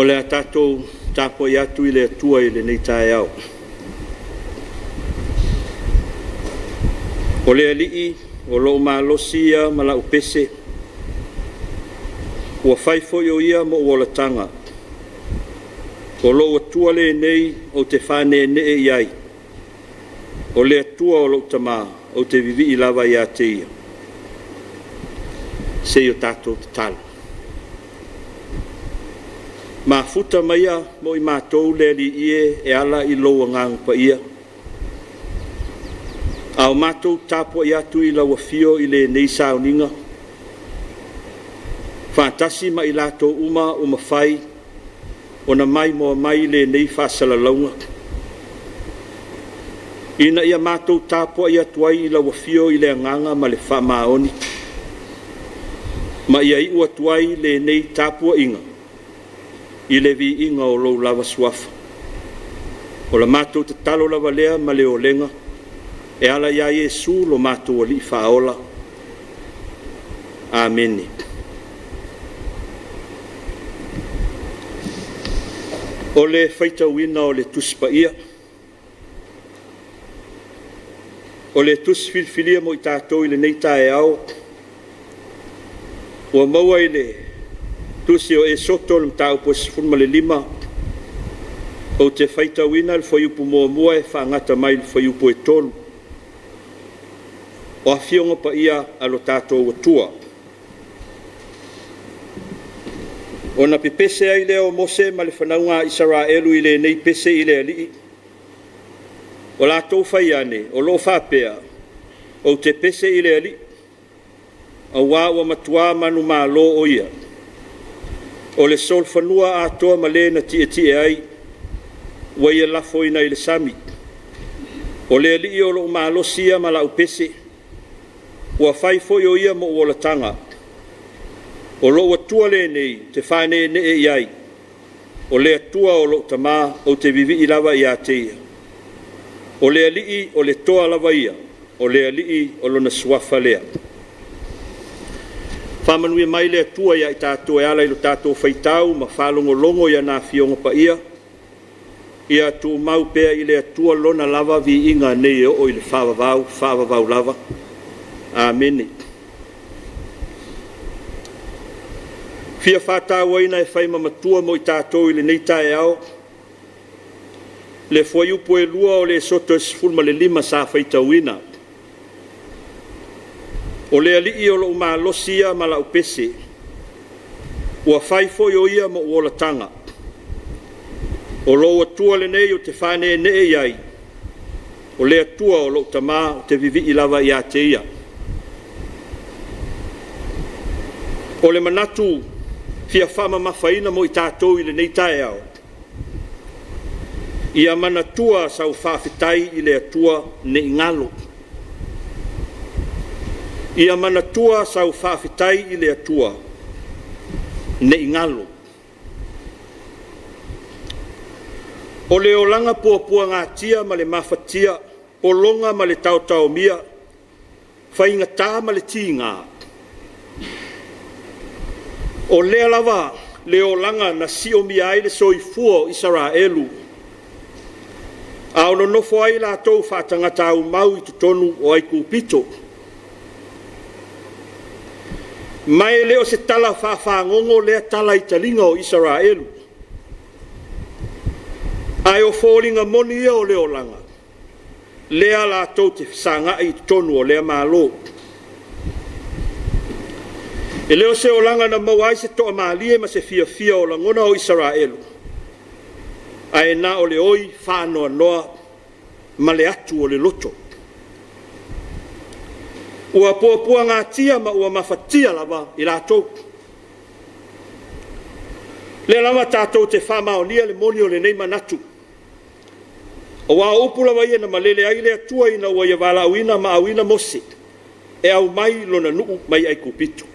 O le a tatou tapuai atu i le Atua i lenei taeao. O le Alii o lou malosi ia ma lau pese, ua fai foi o Ia mou olataga. O lou Atua lenei ou te faaneenee i ai, o le Atua o lou tama, ou te vivii lava ia te Ia. Se i o tatou tatalo. Mafuta maia mo i matou le Alii e, e ala i lou Agaga Paia, a o matou tapuai atu i lau afio i lenei sauniga, faatasi ma i latou uma ua mafai ona maimoa mai i lenei faasalalauga, ina ia matou tapuai atu ai i lau afio i le agaga ma le faamaoni, ma ia iu atu ai lenei tapuaiga i le viiga o lou lava Suafa. O le matou tatalo lava lea ma le olega e ala ia Iesu lo matou Alii Faaola. Amene. O le faitauina o le Tusi Paia. O le Tusi filifilia mo i tatou i lenei taeao ua maua i le Tusi o Esoto i le mataupu e 15, ou te faitauina le fuaiupu 1 e faagata mai i le fuaiupu e 3. O Afioga Paia a lo tatou Atua. Ona pepese ai lea o Mose ma le fanauga a Isaraelu i lenei pese i le Alii, ua latou fai ane, o lo o faapea, “Ou te pese i le Alii, aua ua matua manumalo o ia, o le solofanua atoa ma le na tietie ai, ua ia lafoina i le sami. O le Alii o lou malosi ia ma lau pese, ua fai foi o ia mou olataga. O lou Atua lenei ou te faaneenee i ai, o le Atua o lou tama, ou te vivii lava ia te Ia. O le Alii o le Toa lava ia, o le Alii o lona suafa lea.” Faamanuia mai le Atua ia i tatou e ala i lo tatou faitau ma faalogologo i ana Afioga Paia. Ia tumau pea i le Atua Lona lava viiga nei e oo i le faavavau, faavavau lava. Amene. Fia fatāuaina e fai ma matua mo i tatou i lenei taeao le fuaiupu e 2 o le Esoto e 15 sa faitauina. O le Alii o lou malosi ia ma lau pese, ua fai foi o Ia mou olataga. O lou Atua lenei ou te faaneenee i ai, o le Atua o lou tama ou te vivii lava ia te Ia. O le manatu fia faamamafaina mo i tatou i lenei taeao, ia manatua sau faafetai i le Atua ne i galo. Ia manatua sau faafetai i le Atua ne i galo. O le olaga puapuagatia ma le mafatia, pologa ma le taotaomia, faigata ma le tiga, o lea lava le olaga na siomia ai le soifua o Isaraelu a o nonofo ai latou faatagata-aumau i totonu o Aikupito. Ma e le o se tala faafagogo lea tala i taliga o Isaraelu, ae o foliga moni ia o le olaga lea latou te fesagai i totonu o lea Malo. E le o se olaga na maua ai se toamalie ma se fiafia o lagona o Isaraelu, ae na o le oi faanoanoa ma le atu o le loto. Ua puapuagatia ma ua mafatia lava i latou. O lea lava tatou te faamaonia le moni o lenei manatu, aua o upu lava ia na malele ai le Atua ina ua Ia valaauina ma auina Mose e aumai Lona nuu mai Aikupito.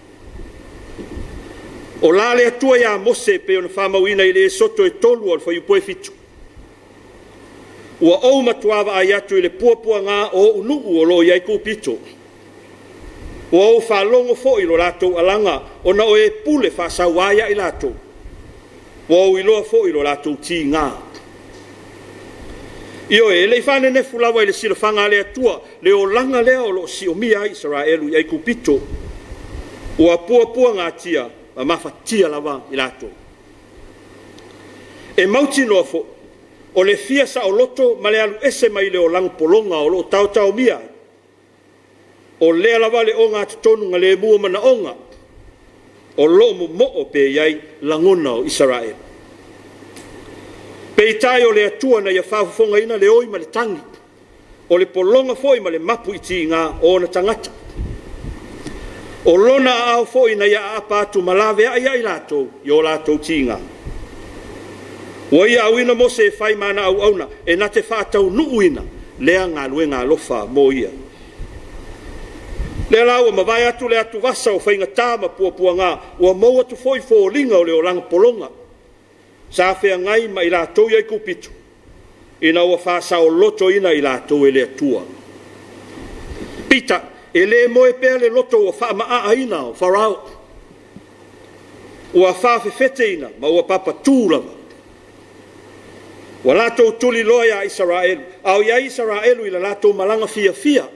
O la le Atua ia Mose e pei ona faamauina i le Esoto e 3 o le fuaiupu e 7, “Ua ou matua vaai atu i le puapuaga o ou nuu o lo o i Aikupito, ua ou faalogo foi i lo latou alaga ona o e pule faasaua ia i latou, ua ou iloa foi lo latou tiga.” Ioe, e le i faanenefu lava i le silafaga a le Atua le olaga lea o lo o siomia ai Isaraelu i Aikupito. Ua puapuagatia ma mafatia lava i latou. E mautinoa foi, o le fia saoloto ma le alu ese mai le olaga pologa o lo o taotaomia ai, o lea lava le ogatotonugalemu o manaoga o lo o momoo pea i ai lagona o Isaraelu. Peitai o le Atua na Ia faafofogaina le oi ma le tagi, o le pologa foi ma le mapu i tiga o ona tagata. O Lona aao foi na Ia aapa atu ma laveai ai latou i o latou tiga. Ua Ia auina Mose e fai ma ana auauna e na te faataunuuina lea galuega alofa mo ia. O lea la ua mavae atu le atuvasa o faigata ma puapuaga, ua mou atu foi foliga o le olaga pologa sa feagai ma i latou i Aikupito, ina ua faasaolotoina i latou e le Atua. Peitai, e le moe pea le loto ua faamaaaina o Farao, ua faafefeteina ma ua papatu lava. Ua latou tuliloa ia Isaraelu, a o i ai Isaraelu i le latou malaga fiafia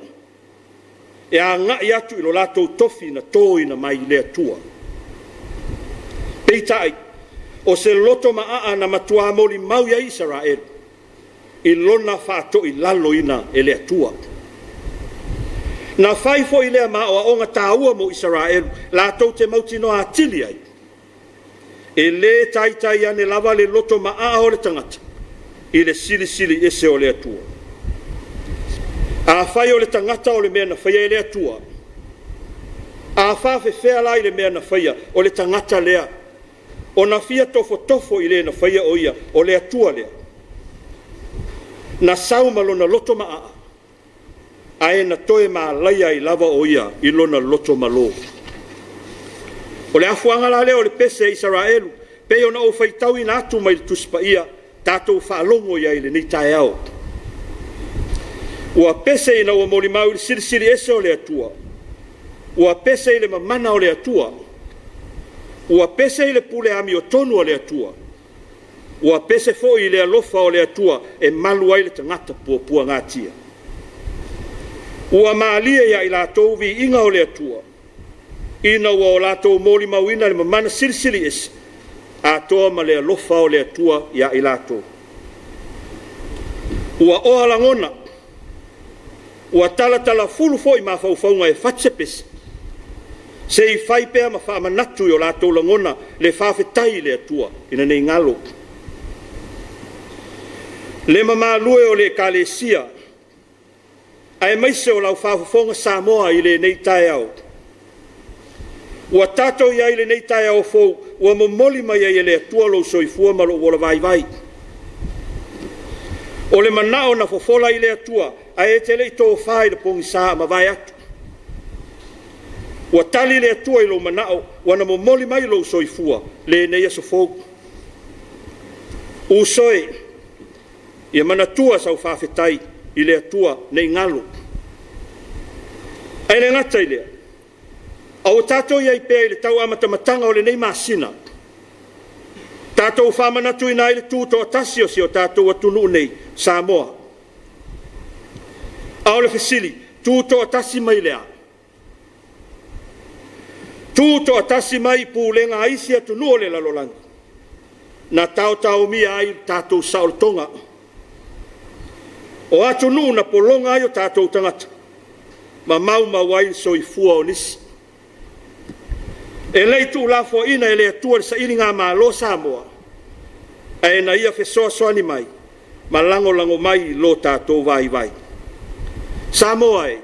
e agai atu i lo latou tofi na toina mai le Atua. Peitai, o se loto maaa na matua molimau i ai Isaraelu i lona faatoilaloina e le Atua. Na fai foi lea ma aoaoga taua mo Isaraelu, latou te mautinoa atili ai, e le taitai ane lava le loto maaa o le tagata i le Silisili Ese o le Atua. Afai o le tagata o le mea na faia e le Atua, a faapefea la i le mea na faia o le tagata lea ona fia tofotofo i le na faia o ia, o le Atua lea? Na sau ma lona loto maaa, ae na toe malaia ai lava o ia i lona loto malo. O le afuaga la lea o le pese a Isaraelu, pei ona ou faitauina atu mai le Tusi Paia, tatou faalogo i ai i lenei taeao. Ua pese ina ua molimau i le Silisili Ese o le Atua, ua pese i le mamana o le Atua, ua pese i le pule amiotonu a le Atua, ua pese foi i le alofa o le Atua e malu ai le tagata puapuagatia. Ua malie ia i latou viiga o le Atua. ina ua o latou molimauina le mamana silisili ese atoa ma le alofa o le Atua ia i latou. Ua oa lagona, ua talatalafulu foi mafaufauga e fati se pese, se i fai pea ma faamanatu i o latou lagona le faafetai i le Atua ina ne i galo. Le mamalu e o le Ekalesia, aemaise o lau faafofoga Samoa i lenei taeao, ua tatou i ai i lenei taeao fou ua momoli mai ai e le Atua lou soifua ma lou ola vaivai. O le manao na fofola i le Atua ae e te le i tofa i le pogisa mavae atu. Ua tali le Atua i lou manao ua na momoli mai lou soifua lenei aso fou. Uso e, ia manatua sau faafetai i le Atua ne i galo. Ae le gata i lea, a ua tatou i ai pea i le tau amatamataga o lenei masina, tatou faamanatuina ai le tutoatasi o si o tatou atunuu nei, Samoa. A o le fesili, tutoatasi mai le a? Tutoatasi mai pulega a isi atunuu o le lalolagi na taotaomia ai le tatou saolotoga. O atunuu na pologa ai o tatou tagata ma maumau ai le soifua o nisi. E le i tuulafoaiina e le Atua le sailigamalo Samoa, ae na Ia fesoasoani mai ma lagolago mai i lo tatou vaivai. Samoa e,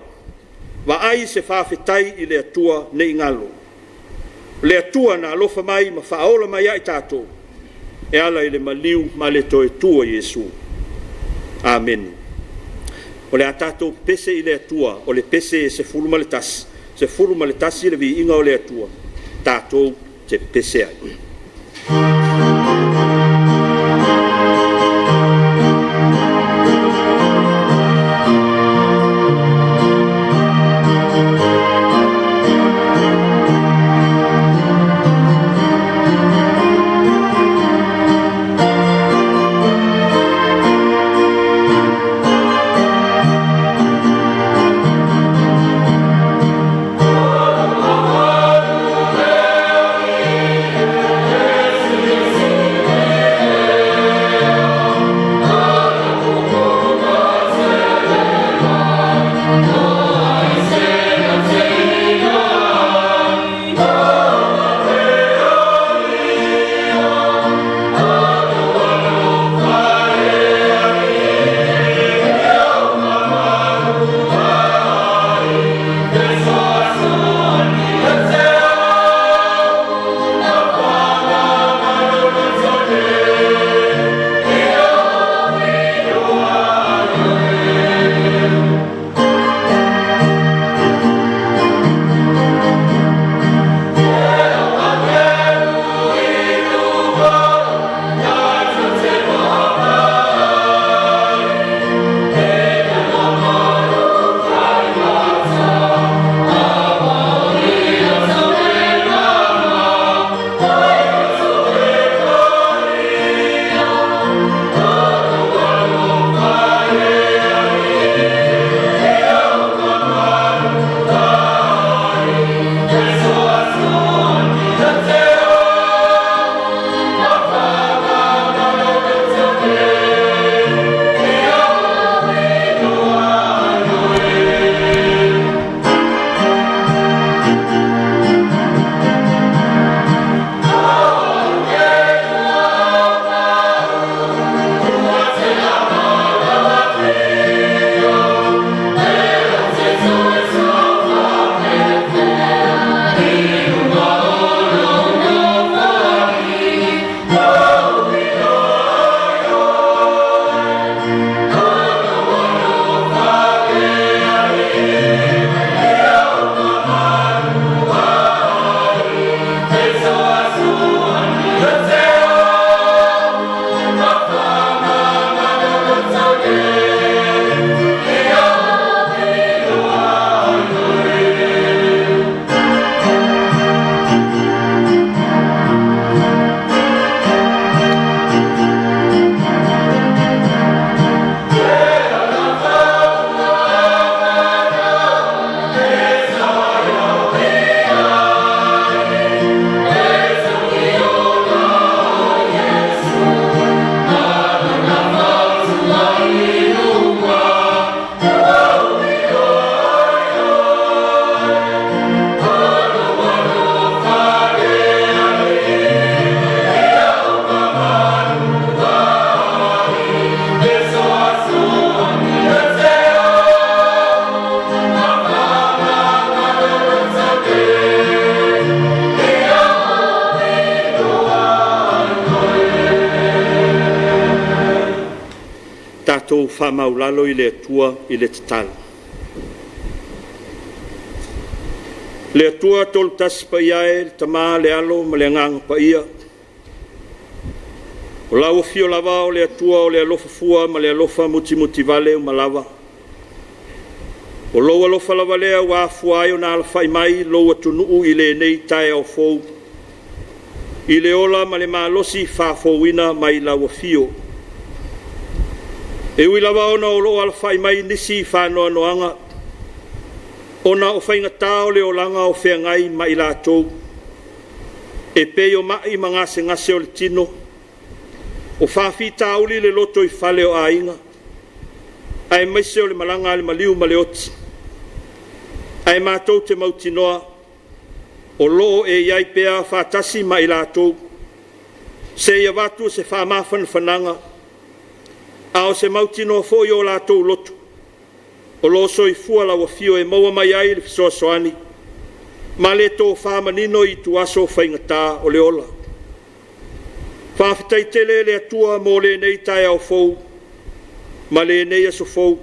vaai se faafetai i le Atua ne i galo, o le Atua na alofa mai ma faaola mai ia i tatou e ala i le maliu ma le toe o Iesu. Amene. O le a tatou pepese i le Atua, o le pese e 11, 11 le viiga o le Atua, tatou te pepese ai. faamaualalo i le Atua i le tatalo. Le Atua Tolu Tasi Paia e, le Tama, le Alo ma le Agaga Paia, o lau afio lava o le Atua o le alofa fua ma le alofa mutimutivale uma lava. O lou alofa lava lea ua afua ai ona alafai mai lou atunuu i lenei taeao fou, i le ola ma le malosi faafouina mai lau afio. E ui lava ona o lo o alafai mai nisi i faanoanoaga, ona o faigata o le olaga o feagai ma i latou, e pei o mai ma gasegase o le tino, o faafitauli i le lotoifale o aiga, aemaise o le malaga a le maliu ma le oti. Ae matou te mautinoa o lo o e i ai pea faatasi ma i latou, seia avatu se faamafanafanaga, a o se mautinoa foi o latou loto, o lo o soifua lau afio e maua mai ai le fesoasoani ma le tofa manino i ituaso faigata o le ola. Faafetai tele le Atua mo lenei taeao fou ma lenei aso fou.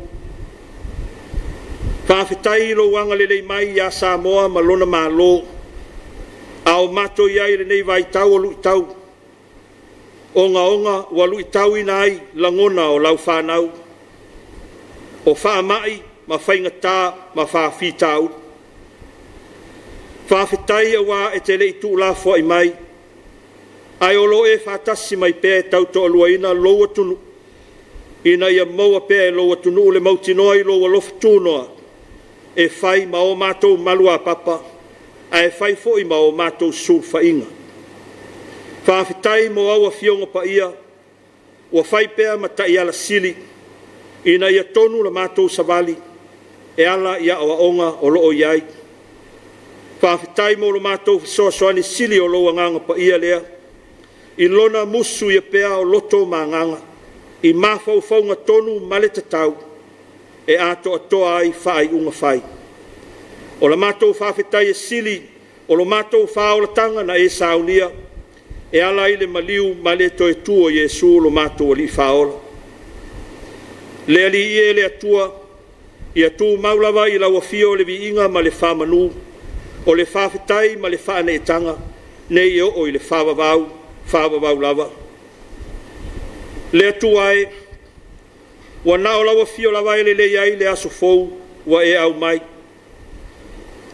Faafetai i lou agalelei mai ia Samoa ma lona Malo, a o matou i ai i lenei vaitau o luitau ogaoga ua luitauina ai lagona o lau fanau, o faamai ma faigata ma faafitauli. Faafetai aua e te le i tuulafoai mai, ae o lo o e faatasi mai pea e tautoaluaina lou atunuu, ina ia maua pea e lou atunuu le mautinoa i lou alofa tunoa e fai ma o matou maluapapa, ae fai foi ma o matou sulufaiga. Faafetai mo au Afioga Paia ua fai pea ma taiala sili ina ia tonu la matou savali e ala i aoaoga o lo o i ai. Faafetai mo lo matou fesoasoani sili o lou Agaga Paia lea i lona musuia pea o loto ma agaga i mafaufauga tonu ma le tatau e atoatoa ai faaiuga fai. O la matou faafetai e sili o lo matou faaolataga na e saunia e ala i le maliu ma le toe tu o Iesu lo matou Alii Faaola. Le Alii e, le Atua, ia tumau lava i lau afio le viiga ma le faamanu, o le faafetai ma le faaneetaga, nei oo i le faavavau, faavavau lava. Le Atua e, ua na o lau afio lava e lelei ai le aso fou ua e aumai.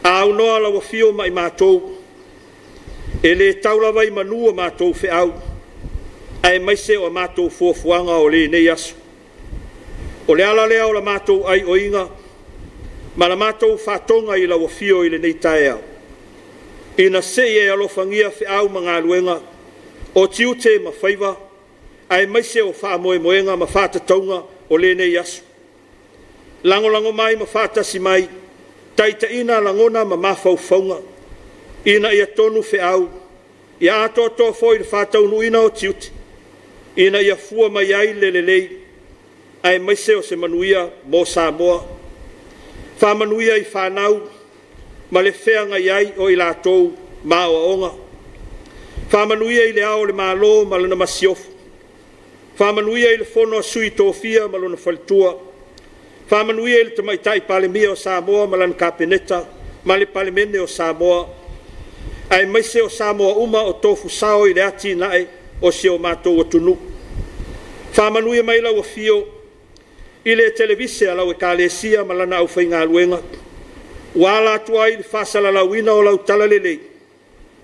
A aunoa lau afio ma i matou, e le tau lava i manu a matou feau, aemaise o a matou fuafuaga o lenei aso. O le ala lea o la matou aioiga ma la matou faatoga i lau afio i lenei taeao, ina se i e alofagia feau ma galuega, o tiute ma faiva, aemaise o faamoemoega ma faatatauga o lenei aso. Lagolago mai ma faatasi mai, taitaiina lagona ma mafaufauga, ina ia tonu feau, ia atoatoa foi le faataunuuina o tiute, ina ia fua mai ai le lelei, aemaise o se manuia mo Samoa. Faamanuia i fanau ma le feagai ai o i latou ma aoaoga. Faamanuia i Le Ao o le Malo ma lana Masiofo. Faamanuia i le Fono a Sui Tofia ma lona Faletua. Faamanuia i le Tamaitai Palemia o Samoa ma lana Kapeneta ma le Palemene o Samoa, aemaise o Samoa uma o tofu sao i le atinae o si o matou atunuu. Faamanuia mai lau afio i le Televise a lau Ekalesia ma lana aufaigaluega, ua ala atu ai i le faasalalauina o lau Talalelei,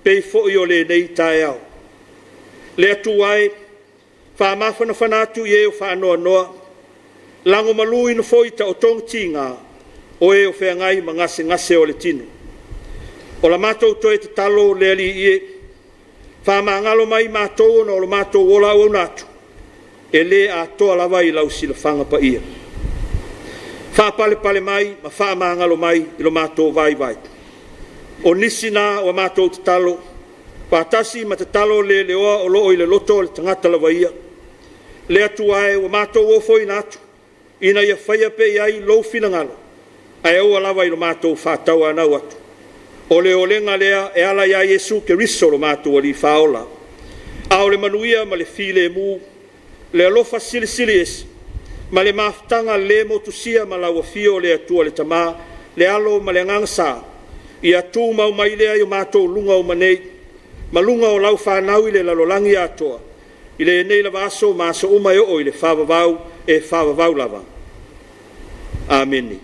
pei foi o lenei taeao. Le Atua e, faamafanafana atu i e o faanoanoa, lagomaluina foi i taotoga tiga o e o feagai ma gasegase o le tino. O la matou toe tatalo le Alii e, faamagalo mai matou ona o lo matou ola auauna atu, e le atoa lava i lau silafaga paia. Faapalepale mai ma faamagalo mai i lo matou vaivai. O nisi na o a matou tatalo, faatasi ma tatalo le leoa o lo o i le loto o le tagata lava ia. Le Atua e, ua matou ofoina atu, ina ia faia pea i ai lou finagalo, ae aua lava i lo matou faatauanau atu. O le olega lea e ala ia Iesu Keriso lo matou Alii Faaola. A o le manuia ma le filemu, le alofa silisili ese, Ma le mafutaga le motusia ma lau Afio le Atua le Tama, le Alo ma le Agaga Sa, ia tumau mai lea i o matou luga uma nei, ma luga o lau fanau i le lalolagi atoa, i lenei lava aso ma aso uma e oo i le faavavau, e faavavau lava. Amene.